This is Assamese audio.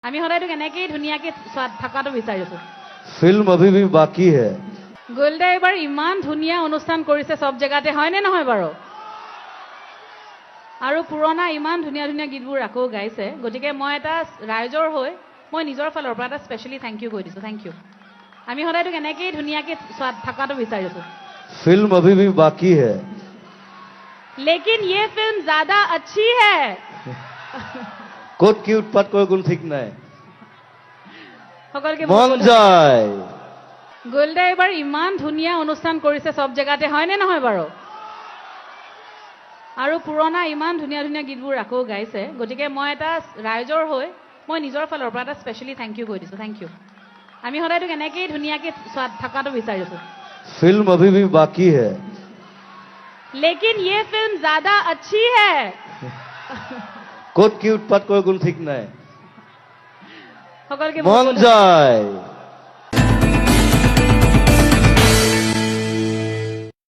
আমি সদায় তোক এনেকেই ধুনীয়াকে চোৱাত থকাটো বিচাৰিছো। फिल्म अभी भी बाकी है। গোল্ডাই এইবাৰ ইমান ধুনীয়া অনুষ্ঠান কৰিছে চব জেগাতে, হয়নে নহয় বাৰু? আৰু পুৰণা ইমান ধুনীয়া ধুনীয়া গীতবোৰ আকৌ গাইছে। গতিকে মই এটা ৰাইজৰ হৈ, মই নিজৰ ফালৰ পৰা এটা স্পেচিয়েলি thank U কৈ দিছোঁ। Thank U. আমি সদায় তোক এনেকেই ধুনীয়াকে চোৱাত থকাটো বিচাৰিছো। फिल्म अभी भी बाकी है। लेकिन ये फिल्म ज्यादा अच्छी है। ক'ত কি উৎপাত কৰে কোনো ঠিক নাই। সকলোকে মন যায়। গোল্ডাই এইবাৰ ইমান ধুনীয়া অনুষ্ঠান কৰিছে চব জেগাতে, হয়নে নহয় বাৰু? আৰু পুৰণা ইমান ধুনীয়া ধুনীয়া গীতবোৰ আকৌ গাইছে। গতিকে মই এটা ৰাইজৰ হৈ, মই নিজৰ ফালৰ পৰা এটা স্পেচিয়েলি thank U কৈ দিছোঁ। Thank U. আমি সদায় তোক এনেকেই ধুনীয়াকে চোৱাত থকাটো বিচাৰিছো। फिल्म अभी भी बाकी है। लेकिन ये फिल्म ज्यादा अच्छी है। ক'ত কি উৎপাত কৰে কোনো ঠিক নাই। সকলোকে মন যায়।